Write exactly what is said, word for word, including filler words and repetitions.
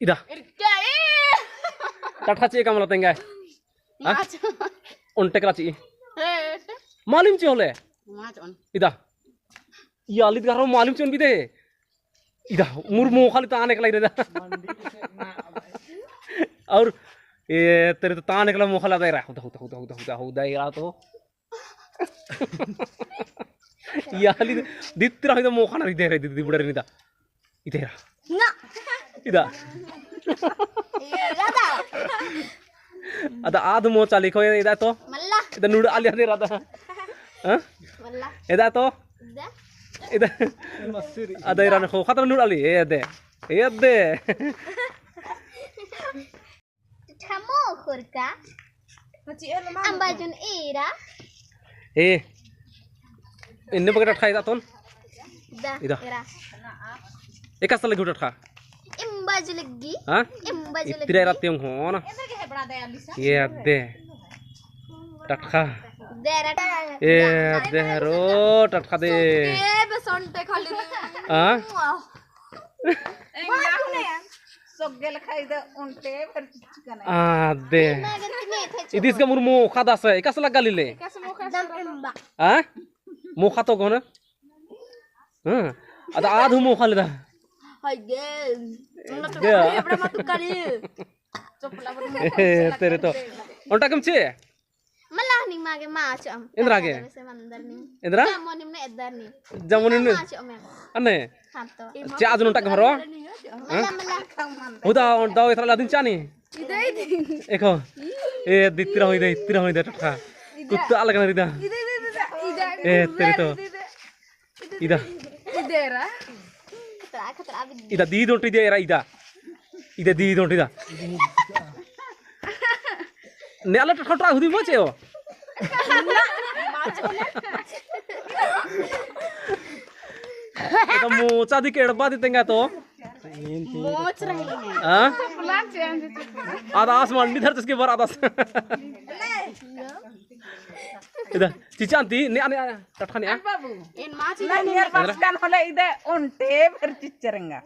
इदा। टटखा चिए का मला तेंगा। हाँ? माच। ओन्टे कला चिए। मालिम चिए होले। माच ओन। इदा। ई आलिद गहरो मालिम चिओन बिदे। इदा, मुर मोखा ले तान एकला इदा। और, ए, तेरे तो तान एकला मोखा ले इदा एरा। हुदा, हुदा, हुदा, हुदा, हुदा, हुदा एरा तो। ई आलिद, दित्तरा हुदा मोखा ना इदा एरा, दित्ती बुड़ा रे निदा। इदा एरा। ना। इदा। इदा। अदा आद मोचा लिखो इदा तो। मल्ला। इदा नुड़ आली आदे रदा। हाँ? मल्ला। इदा तो। इदा। इदा। अदा इरा ने खो खतम नुड़ आली। ए दे। ए दे। ठमो खुरका। अम्बा जुन एरा। ए। इन्ने बगे टटखा इदा तोन। दा, इदा। एरा। एकासे लग्गी टटखा? इम्बा जु लग्गी। हाँ? इम्बा जु लग्गी। इतरा एरा तियों हो ना। ये अद्दे। टटखा। दे एरा। ये अद्दे हरो टटखा दे। सुके बे सोंटे खाली। हाँ? सोगे लखा इदा ओन्टे भर चिच्चकना। आ, दे। इदिस का मुर मोखा दास है, एकासे लग्गा लिले? दम इम्बा। हाँ? मोखा तो कोना? हाँ। अदा आद हूँ मोखा लेदा। हाय गे। दे। तेरे तो। ओन्टा कम चे? मला निमा गे माच अम। एन्दरा गे? एन्दरा? जामुन निम्ने एदर नी। जामुन निम्ने? माच अम। अन्ने? हाँ तो। चा आज नोटा कमरो? मला, मला। हुदा ओन्टा एथरा लादिन चानी? एको। ए, दित्तरा होई दे, इतरा होई दे टटखा। कुत्ता अलग ना रिदा। ए, तेरे तो। इदा। इदेरा। इदा दीद ओन्टे इदा एरा इदा। इदा दीद ओन्टे इदा। ने आला टटखा हुदी मोचे हो। इदा मोचा दी केड़बा दी तेंगा तो। मोच रही है। हाँ? आदास मंडी धर जिसके बार आदास। इदा चिच्चा अन्ती ने आने टटखा ने आ। बाबू। एन माच इदा ने। बस कान होले इदा ओन्टे भर चिच्चरंगा।